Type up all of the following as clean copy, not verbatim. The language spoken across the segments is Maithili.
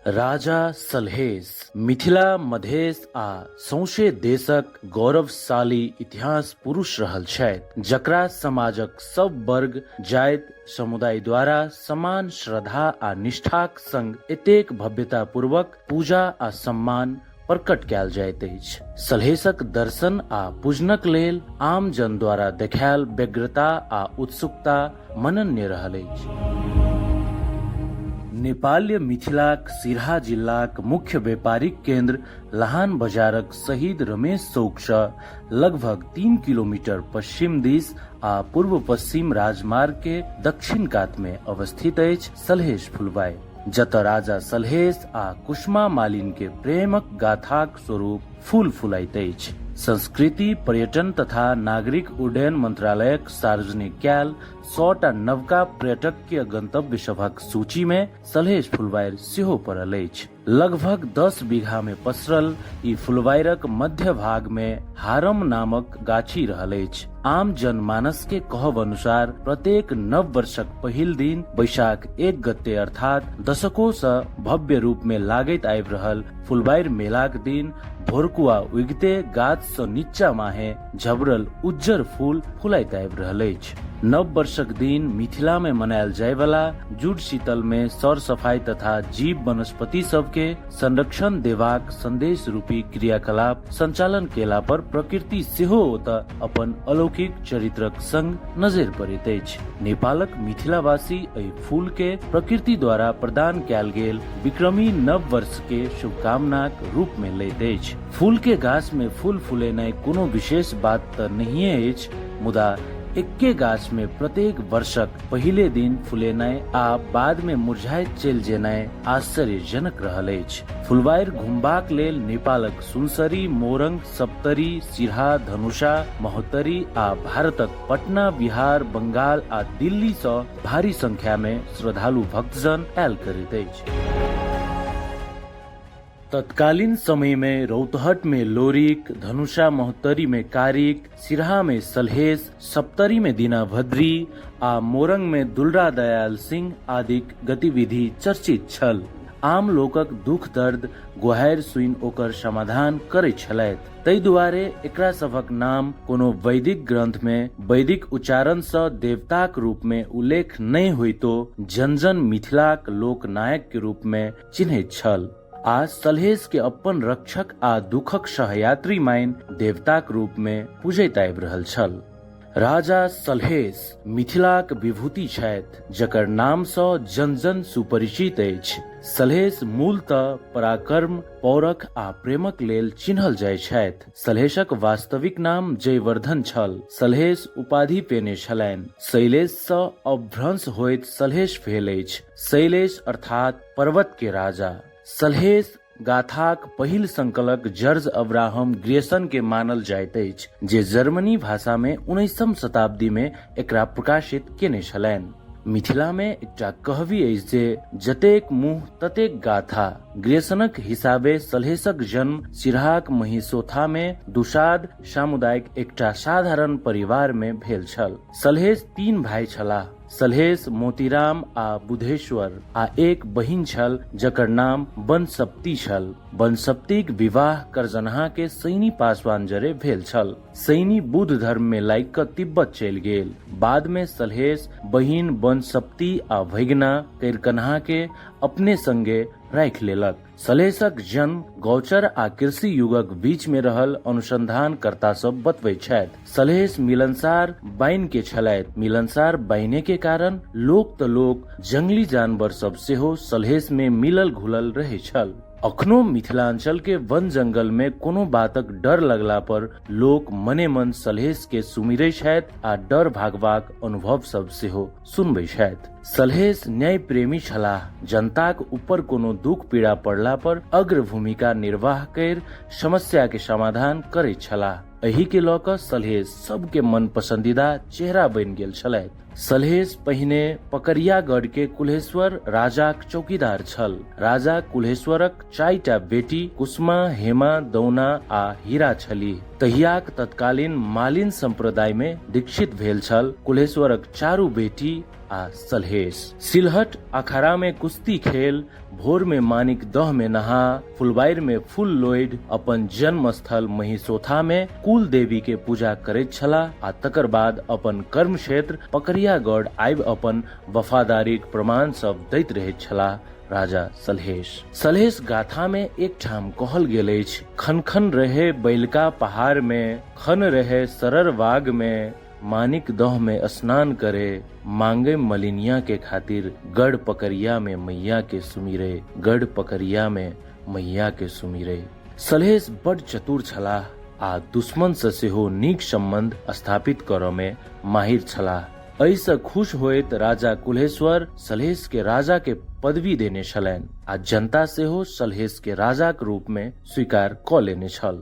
राजा सलहेस मिथिला, मधेश आ सौंसे देशक गौरवशाली इतिहास पुरुष रहल छथि, जकरा समाजक सब वर्ग, जाति, समुदाय द्वारा समान श्रद्धा आ निष्ठाक संग एतेक भव्यतापूर्वक पूजा आ सम्मान प्रकट कयल जाइत अछि। सलहेसक दर्शन आ पूजनक लेल आम जन द्वारा देखायल व्यग्रता आ उत्सुकता मनन्य रहल अछि। नेपालीय मिथिलाक सिरहा जिल्लाक मुख्य व्यापारिक केन्द्र लहान बजारक शहीद रमेश चौकसँ लगभग 3 किलोमीटर पश्चिम दिस आ पूर्व पश्चिम राजमार्ग के दक्षिण कात में अवस्थित अछि सलहेश फुलबाई, जतऽ राजा सलहेश आ कुष्मा मालिन के प्रेमक गाथाक स्वरूप फूल फुलाइत अछि। संस्कृति, पर्यटन तथा नागरिक उड्डयन मंत्रालयक सार्वजनिक कयल 100टा नवका पर्यटकीय गंतव्य सभक सूची मे सलहेश फुलवारि सेहो पड़ल अछि। लगभग 10 बीघा मे पसरल ई फुलवाइरक मध्य भाग मे हारम नामक गाछी रहल अछि। आम जनमानस के कहब अनुसार प्रत्येक नव वर्षक पहिल दिन बैशाख 1 गते अर्थात दशकों सँ भव्य रूप मे लागैत आबि रहल फुलवाइर मेलाक दिन भोरकुआ उगिते गाछ सँ नीचा माहे झबरल उज्जर फूल फुलाइत आबि रहल अछि। नव वर्षक दिन मिथिला मे मनायल जायवला जुड़ शीतल मे सर सफाई तथा जीव वनस्पति सब के संरक्षण देबाक संदेश रूपी क्रियाकलाप संचालन केला पर प्रकृति सेहो ओतऽ अपन अलौकिक चरित्रक संग नजरि पड़ैत अछि। नेपालक मिथिलावासी एहि फूल के प्रकृति द्वारा प्रदान कयल गेल विक्रमी नव वर्ष के शुभकामनाक रूप मे लैत अछि। फूल के गाछ मे फूल फुलेनाइ कोनो विशेष बात तऽ नहिये अछि, मुदा एक्के गाछ मे प्रत्येक वर्षक पहिले दिन फुलेनाइ आ बाद मे मुरझाइत चलि जेनाइ आश्चर्यजनक रहल अछि। फुलवारि घुमबाक लेल नेपालक सुनसरी, मोरंग, सप्तरी, सिरहा, धनुषा, महोत्तरी आ भारतक पटना, बिहार, बंगाल आ दिल्ली सँ भारी संख्या मे श्रद्धालु भक्तजन आयल करैत अछि। तत्कालीन समय मे रौतहट मे लोरिक, धनुषा महोत्तरी मे कारिक, सिरहा मे सलहेस, सप्तरी मे दीनाभद्री आ मोरंग मे दुलरा दयाल सिंह आदिक गतिविधि चर्चित छल। आम लोकक दुख दर्द गुहारि सुनि ओकर समाधान करैत छलथि। ताहि दुआरे एकरा सभक नाम कोनो वैदिक ग्रंथ मे वैदिक उच्चारण सँ देवताक रूप मे उल्लेख नहि होइतो जन-जन मिथिलाक लोकनायक के रूप मे चिन्हैत छल आ सलहेश के अपन रक्षक आ दुखक सहयात्री मानि देवताक रूप मे पूजैत आबि रहल छल। राजा सलहेश मिथिलाक विभूति छथि, जकर नाम सँ जन-जन सुपरिचित अछि। सलहेश मूलतः पराक्रम, पौरख आ प्रेमक लेल चिन्हल जाइत छथि। सलहेशक वास्तविक नाम जयवर्धन छल। सलहेश उपाधि पेने छलनि। शैलेश सँ अपभ्रंश होइत सलहेश भेल अछि। शैलेश अर्थात पर्वत के राजा। सलहेश गाथाक पहिल संकलक जर्ज अब्राहम ग्रियर्सन के मानल जाइत अछि, जे जर्मनी भाषा मे 19म शताब्दी मे एकरा प्रकाशित केने छलनि। मिथिला मे एकटा कहबी अछि जे जतेक मुँह ततेक गाथा। ग्रियर्सनक हिसाबे सलहेशक जन्म सिरहाक महिसोथा मे दुसाध सामुदायिक एकटा साधारण परिवार मे भेल छल। सलहेश 3 भाई छलाह, सलहेश, मोतीराम आ बुधेश्वर, आ एक बहिन छल जकर नाम बनसप्ती छल। बनसप्तीक विवाह करजनहा के सैनी पासवान जरे भेल छल। सैनी बुद्ध धर्म मे लागि कऽ तिब्बत चलि गेल। बाद मे सलहेश बहिन बनसप्ती आ भगिना कैरकन्हा के अपने संगे राखि लेलक। सलहेशक जन्म गौचर आ कृषि युगक बीच मे रहल अनुसंधानकर्ता सब बतबै छथि। सलहेश मिलनसार बाइन के छलथि। मिलनसार बाइने के कारण लोक त लोक जंगली जानवर सब सेहो सलहेश मे मिलल घुलल रहै छल। अखनो मिथिलांचल के वन जंगल मे कोनो बातक डर लगला पर लोक मने मन सलहेश के सुमिरै छथि आ डर भागबाक अनुभव सब सेहो सुनबै छथि। सलहेश न्याय प्रेमी छलाह। जनताक ऊपर कोनो दुख पीड़ा पड़ला पर अग्र भूमिका निर्वाह कर समस्या के समाधान करैत छलाह। एहि के लऽ कऽ सलहेश सबके मन पसंदीदा चेहरा बनि गेल छलथि। सलहेश पहिने पकड़ियागढ़ के कुल्हेश्वर राजाक चौकीदार छल। राजा कुल्हेश्वरक 4टा बेटी कुसमा, हेमा, दौना आ हीरा छलीह। तहियाक तत्कालीन मालिन संप्रदाय में दीक्षित भेल छल। कुल्हेश्वरक 4 बेटी आ सलहेश। सिलहट अखाड़ा में कुश्ती खेल, भोर में मानिक दह में नहा, फुलबाइर में फूल लोढ़ि अपन जन्म स्थल महिसोथा में कुल देवी के पूजा करैत छलाह आ तकर बाद अपन कर्म क्षेत्र पकड़ियागढ़ आबि अपन वफादारीक प्रमाण सब दैत रहैत छलाह राजा सलहेश। सलहेश गाथा में एक ठाम कहल गेल अछि, खन खन रहे बैलका पहाड़ में, खन रहे सरर बाग में, मानिक दह में स्नान करे, मांगे मलिनिया के खातिर, गढ़ पकड़िया में मैया के सुमिरे, गढ़ पकड़िया में मैया के सुमिरे। सलहेश बड चतुर छलाह आ दुश्मन से सेहो नीक संबंध स्थापित करऽ में माहिर छलाह। एहिसँ खुश होइत राजा कुल्हेश्वर सलहेश के राजा के पदवी देने छलनि आ जनता सेहो सलहेश के राजाक रूप में स्वीकार कऽ लेने छल।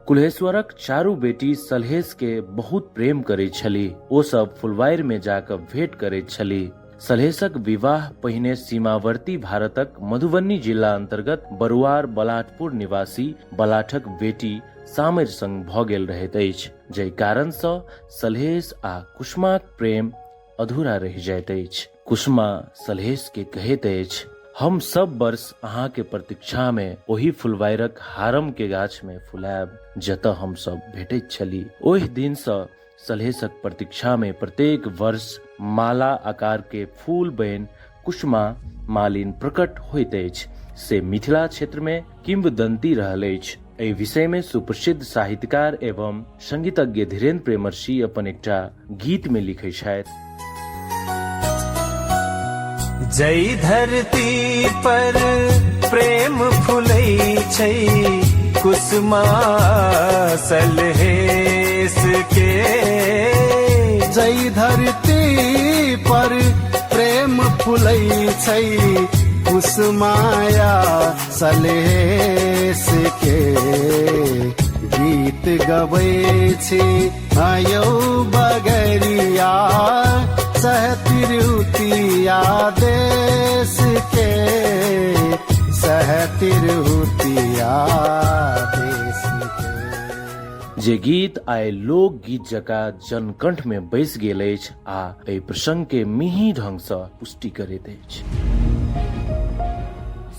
कुल्हेश्वरक चारू बेटी सलहेश के बहुत प्रेम करैत छलीह। ओ सब फुलवारि में जाकऽ भेंट करैत छलीह। सलहेशक विवाह पहिने सीमावर्ती भारतक मधुबनी जिला अंतर्गत बरुआर बलाटपुर निवासी बलाठक बेटी सामरि संग भऽ गेल रहैत अछि, जाहि कारणसँ सलहेश आ कुसुमाक प्रेम अधूरा रहि जाइत अछि। कुसुमा सलहेश के कहैत अछि, हम सब वर्ष अहाँ के प्रतीक्षा में ओहि फुलवाइरक हारम के गाछ में फुलायब जतऽ हम सब भेटैत छली। ओहि दिन सँ सलहेशक प्रतीक्षा में प्रत्येक वर्ष माला आकार के फूल बनि कुसुमा मालिन प्रकट होइत अछि, से मिथिला क्षेत्र में किंवदंती रहल अछि। एहि विषय में सुप्रसिद्ध साहित्यकार एवं संगीतज्ञ धीरेन्द्र प्रेमर्षि अपन एकटा गीत में लिखै छथि। जै धरती पर प्रेम फुलै छै कुसुमा सलहेस के, जै धरती पर प्रेम फुलै छै कुसुमाया सलहेस के, गीत गबै छी आयौ बगरिया सह तिरहुतिया देश के, सह तिरहुतिया देश के। जे गीत आइ लोक गीत जकाँ जनकंठ में बैस गेल अछि आ एहि प्रसंग के मिही ढंग सँ पुष्टि करैत अछि।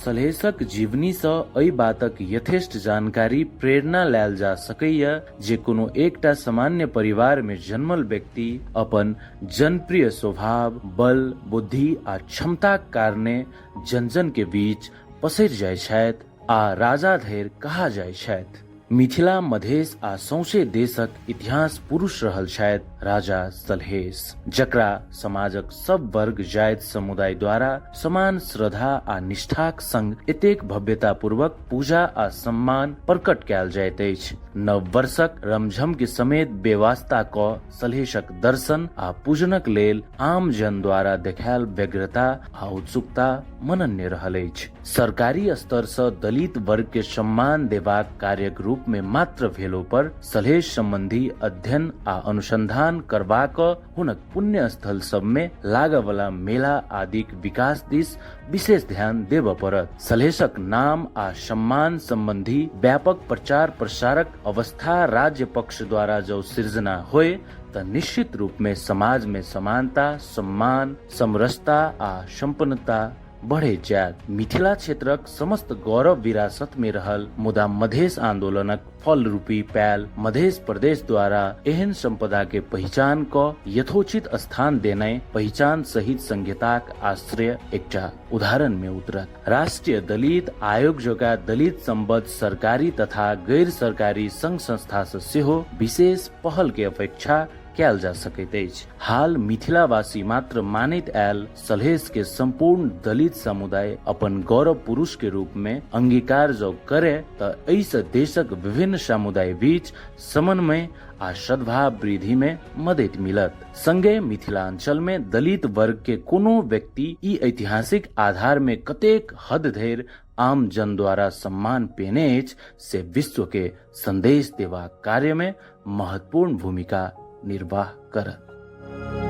सलहेशक जीवनी सँ एहि बातक यथेष्ट जानकारी प्रेरणा लायल जा सकैए जे कोनो एकटा सामान्य परिवार में जन्मल व्यक्ति अपन जनप्रिय स्वभाव, बल, बुद्धि आ क्षमताक कारणे जन-जन के बीच पसरि जाइ छथि आ राजा धरि कहा जाइ छथि। मिथिला, मधेश आ सौंसे देशक इतिहास पुरुष रहल छथि राजा सलहेश, जकरा समाजक सब वर्ग जाति समुदाय द्वारा समान श्रद्धा आ निष्ठाक संग एतेक भव्यतापूर्वक पूजा आ सम्मान प्रकट कयल जाइत अछि। नव वर्षक रमझम के समेत बेवास्ता क सलहेशक दर्शन आ पूजनक लेल आम जन द्वारा देखायल व्यग्रता आ उत्सुकता मनन्य रहल अछि। सरकारी स्तर सँ दलित वर्ग के सम्मान देबाक कार्यक रूप में मात्र भेलो पर सलहेश संबंधी अध्ययन आ अनुसंधान करबाक हुनक पुण्य स्थल सब में लागऽवला मेला आदिक विकास दिस विशेष ध्यान देबऽ पड़त। सलहेशक नाम आ सम्मान संबंधी व्यापक प्रचार प्रसारक अवस्था राज्य पक्ष द्वारा जौ सृजना होय त निश्चित रूप में समाज में समानता, सम्मान, समरसता आ संपन्नता बढ़ैत जायत। मिथिला क्षेत्रक समस्त गौरव विरासत में रहल, मुदा मधेश आंदोलनक फल रूपी पायल मधेश प्रदेश द्वारा एहन संपदा के पहिचान क यथोचित स्थान देनाइ पहिचान सहित संहिताक आश्रय एकटा उदाहरण में उतरत। राष्ट्रीय दलित आयोग जकाँ दलित संबद्ध सरकारी तथा गैर सरकारी संघ संस्था सँ सेहो विशेष पहल के अपेक्षा कयल जा सकैत अछि। हाल मिथिलावासी मात्र मानैत आयल सलहेश के संपूर्ण दलित समुदाय अपन गौरव पुरुष के रूप में अंगीकार जौ करे त एहि सँ देशक विभिन्न समुदाय बीच समन्वय आ सद्भाव वृद्धि में मदद मिलत। संगे मिथिलांचल में दलित वर्ग के कोनो व्यक्ति ई ऐतिहासिक आधार में कतेक हद धरि आम जन द्वारा सम्मान पेने अछि से विश्व के संदेश देबाक कार्य में महत्वपूर्ण भूमिका निर्वाह करत।